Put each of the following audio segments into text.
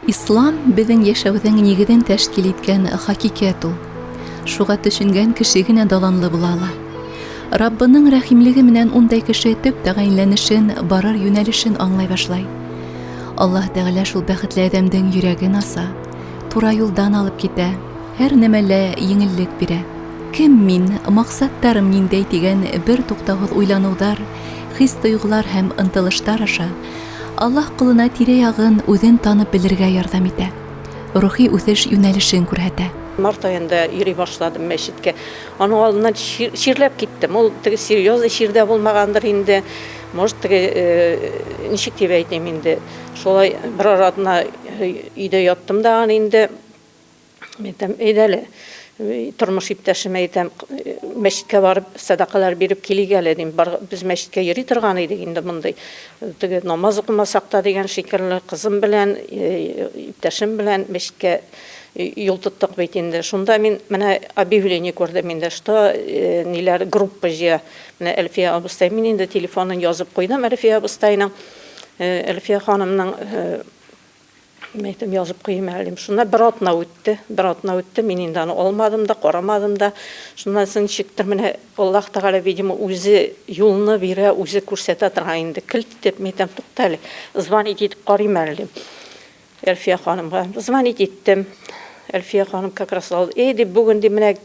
Ислам беҙҙең йәшәүҙең нигеҙен тәшкил иткән хакиҡәт ул. Шуға төшөнгән кеше генә даланлы була ала. Раббының рәхимлеге менән ундай кеше төп тәғәйенләнешен, барыр йүнәлешен аңлай башлай. Аллаһ Тәғәлә шул бәхетле әҙәмдең йөрәген аса, тура юлдан алып китә, һәр нәмәлә еңеллек бирә. Кем мин, маҡсаттарым ниндәй тигән бер туҡтауһыҙ уйланыуҙар, хис-тойғолар һәм ынтылыштар аша Аллаһ ҡолона тирә-яғын, үҙен танып белергә ярҙам итә, рухи үҫеш йүнәлешен күрһәтә. Март айында йөри башладым мәчеткә. Аның алдыннан чирләп киттем. Ул теге серьезный чир дә булмагандыр инде. Может, теге ничек дип әйтим инде. Шулай берәр атна өйдә яттым да инде. Мин әйтәм, әйдә әле, тормыш иптәшемә әйтәм, мәчеткә барып сәдакалар биреп килик әле, дим. Без мәчеткә йөри торган идек инде мондый. Теге намаз укымасак та дигән шикелле, кызым белән, иптәшем белән мәчеткә юл тоттык бит инде. Шунда мин менә объявление күрдем инде, что ниләр группа җыя. Менә Әлфия абыстай, мин инде телефонын язып куйдым Әлфия абыстайның. Әлфия ханымның. Мин әйтәм, язып куйыйм әле дим. Шуннан бер атна үтте, бер атна үтте, мин инде аны алмадым да, карамадым да. Шуннан соң ничектер менә Аллаһ Тәгалә, видимо, үзе юлны бирә, үзе күрсәтә торган инде. Келт итеп, мин әйтәм, тукта әле, звонить итеп карыйм әле дим. Әлфия ханымга звонить иттем. Әлфия ханым как раз алды. Эй, дип, бүген ди, менә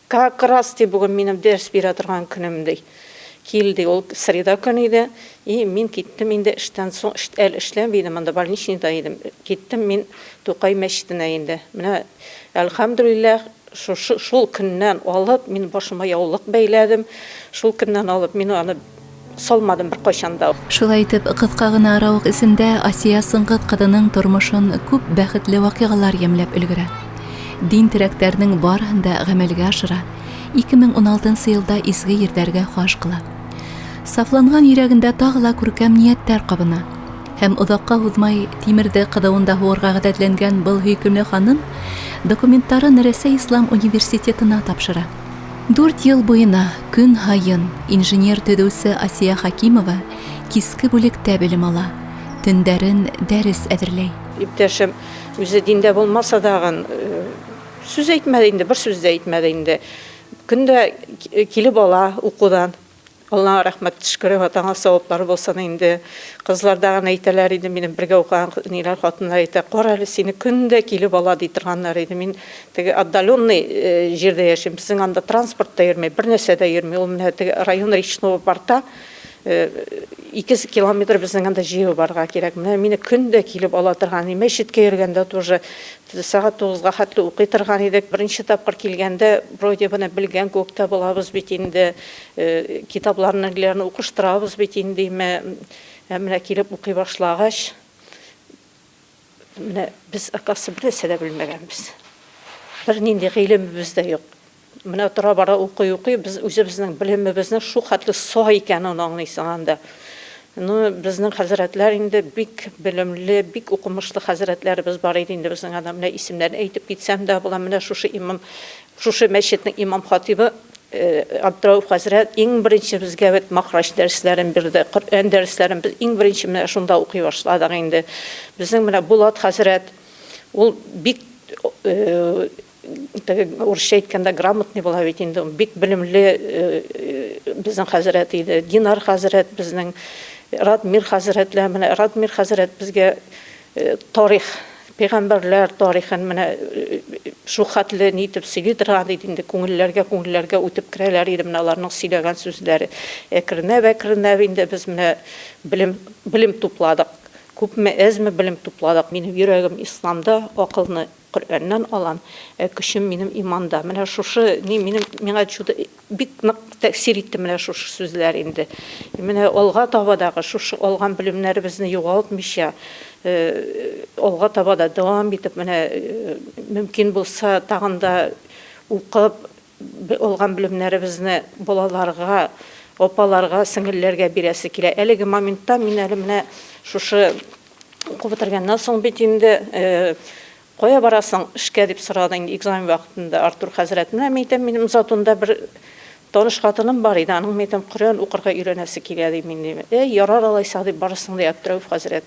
Как раз, ди, бүген минем дәрес бирә торган көнем, ди. Кил, ди, ул среда көн иде. И мин киттем инде эштән соң, әле эшләми идем анда, больничныйда идем. Киттем мин Тукай мәчетенә инде. Менә, әлхәмдүлилләһ, шушы, шул көннән алып мин башыма яулык бәйләдем. Шул көннән алып мин аны салмадым беркайчан да. Шулай итеп, кыска гына аралык эчендә Асия Сыңгыт кызының тормышын күп бәхетле вакыйгалар ямьләп өлгерә. Дин терәкләренең барыһын да гамәлгә ашыра, 2016 нчы елда изге йирләргә хаҗ кыла. Сафланган йөрәгендә тагы ла күркәм ниятләр кабына. Һәм озакка һузмай тимерде кызуында һуырга гадәтләнгән был һөйкемле ханым документларын Рәсәй ислам университетына тапшыра. Дүрт ел буена, көн һаен, инженер-төзүче Асия Хәкимова киске бүлектә белем ала, төндәрен дәрес әзерләй. Иптәшем үзе диндә булмаса дагын, сүз әйтмәде инде, бер сүз дә әйтмәде инде. Көн дә килеп ала укудан. Аллага рәхмәт, шөкер, атаңа саваплары булсын инде. Кызлар дагын әйтәләр иде, минем бергә укыган ниләр, хатыннар әйтә, кара әле, сине көн дә килеп ала, ди торганнар иде. Мин теге отдаленный җирдә яшим, безнең анда транспорт та йөрми, бер нәрсә дә йөрми. Ул менә теге район Речного порта, 2 километр безнең анда җәяү барырга кирәк. Менә мине көн дә килеп ала торган. Мәчеткә йөргәндә тоже сәгать 9-га хәтле укый торган идек. Беренче тапкыр килгәндә, вроде бы белгән кебек тә булабыз бит инде. Китапларны, ниләрне укыштырабыз бит инде. Ә менә килеп укый башлагач, менә без, оказывается, бер нәрсә дә белмәгәнбез. Бернинди гыйлемебез дә юк. Менә тора-бара укый-укый без үзебезнең белемебезнең шул хәтле сай икәнен аңлыйсың анда. Ну, безнең хәзрәтләр инде бик белемле, бик укымышлы хәзрәтләребез бар иде инде безнең анда. Менә исемнәрен әйтеп китсәм дә була. Менә шушы имам, шушы мәчетнең имам-хатибы Абдрауф хәзрәт иң беренче безгә бит махраҗ дәресләрен бирде, Коръән дәресләрен без иң беренче менә шунда укый башладык инде. Безнең менә Булат хәзрәт, ул бик теге урысча әйткәндә грамотный була бит инде, бик белемле безнең хәзрәт иде. Динар хәзрәт безнең, Радмир хәзрәтләр, менә Радмир хәзрәт безгә тарих, пәйгамбәрләр тарихын менә шул хәтле ни итеп сөйли торган иде инде, күңелләргә, күңелләргә үтеп керәләр иде менә аларның сөйләгән сүзләре. Әкренләп-әкренләп инде без менә белем, белем тупладык. Күпме, әзме белем тупладык. Минем йөрәгем исламда, акылны Коръәннән алам, ә көчем минем иманда. Менә шушы ни минем миңа чудо бик нык тәэсир итте менә шушы сүзләр инде. Менә алга таба дагы шушы алган белемнәребезне югалтмыйча, алга таба да дәвам итеп, менә мөмкин булса тагын да укып, алган белемнәребезне балаларга, апаларга, сеңелләргә бирәсе килә. Әлеге моментта мин әле менә шушы Укып бетергәннән соң бит инде, кая барасың эшкә дип сорады инде экзамен вакытында Артур хәзрәт. Менә мин әйтәм, минем Затонда бер Таныш хатыным бар иде, аның, мин әйтәм, Коръән укырга өйрәнәсе килә, дим мин. Дим. Әй, ярар алайса, дип, барырсың, ди, Әбдрәүф хәзрәт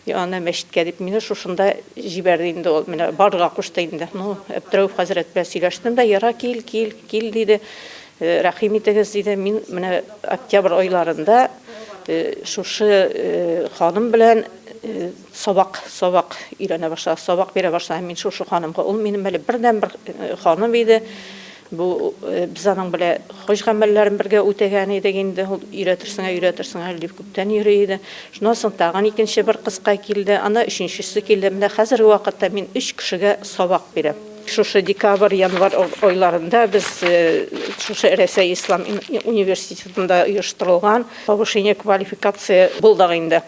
янына мәчеткә, дип, мине шушында җибәрде инде ул, менә барырга кушты инде. Ну, Әбдрәүф хәзрәт белән сөйләштем дә, яра, кил, кил, кил, диде. Рәхим итегез, диде. Мин менә октябрь айларында шушы ханым белән сабак, сабак өйрәнә башладым, сабак бирә башладым мин шушы ханымга. Ул минем әле бердәнбер ханым иде. Бу без аның белән хаҗ гамәлләрен бергә үтәгән идек инде. Ул өйрәтерсең, өйрәтерсең әле дип күптән йөри иде. Шуннан соң тагын икенче бер кызкай килде, ана өченчесе килде. Менә хәзерге вакытта мин өч кешегә сабак бирәм. Шушы декабрь, январь айларында без шушы Рәсәй ислам университетында оештырылган повышение квалификации булдык инде.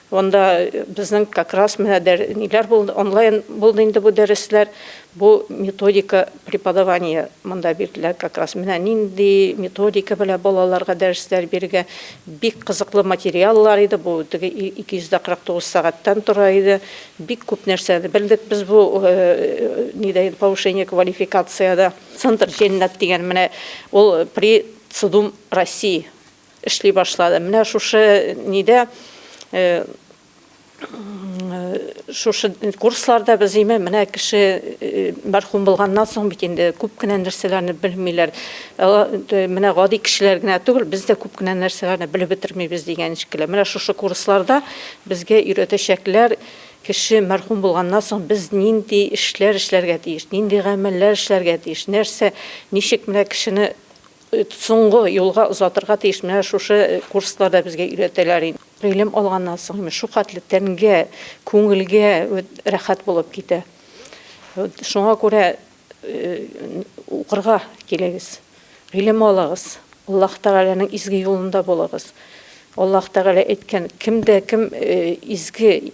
Монда безнең как раз менә ниләр булды, онлайн булды инде бу дәресләр. Бу методика преподавания монда бирделәр как раз. Менә нинди методика белән балаларга дәресләр бирергә. Бик кызыклы материаллар иде бу, теге 249 сәгатьтән тора иде. Бик күп нәрсәне белдек без бу нидә повышение квалификациядә. Центр Җәннәт дигән менә ул при ЦДУМ России эшли башлады. Менә шушы нидә шушы курсларда без име менә кеше мәрхүм булганнан соң бит инде күп кенә нәрсәләрне белмиләр. Менә гади кешеләр генә түгел, без дә күп кенә нәрсәләрне белеп бетермибез дигән шикелле. Менә шушы курсларда безгә өйрәтәчәкләр, кеше мәрхүм булганнан соң без нинди эшләр эшләргә тиеш, нинди гамәлләр эшләргә тиеш, нәрсә, ничек менә кешене соңгы юлга озатырга тиеш. Менә шушы курсларда безгә өйрәтәләр инде. Гыйлем алганнан соң шул хәтле тәнгә, күңелгә рәхәт булып китә. Шуңа күрә укырга килегез, гыйлем алыгыз, Аллаһ Тәгаләнең изге юлында булыгыз. Аллаһ Тәгалә әйткән, кем дә кем изге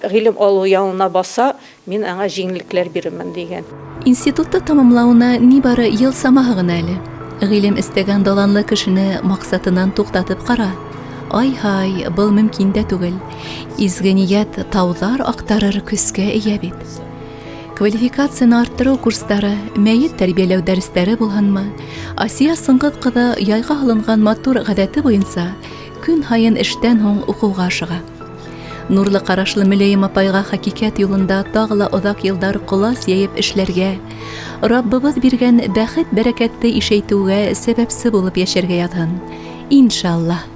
гыйлем алу юлына баса, мин аңа җиңеллекләр бирермен дигән. Институтты тамамлавына нибары ел самаһы гына әле. Гыйлем эстәгән даланлы кешене максатынан туктатып кара. Ай-һай, был мөмкин дә түгел. Изге ният таулар актарыр көскә ия бит. Квалификацияне арттыру курслары, мәет тәрбияләү дәресләре булһынмы, Асия Сыңгыт кызы яйга алынган матур гадәте буенча көн һайын эштән һуң укуга ашыга. Нурлы карашлы мөлаем апайга хакыйкать юлында тагы ла озак елдар колач йәеп эшләргә, Раббыбыз биргән бәхет-бәрәкәтте ишәйтүгә сәбәпсе булып яшәргә язһын. Иншаллаһ.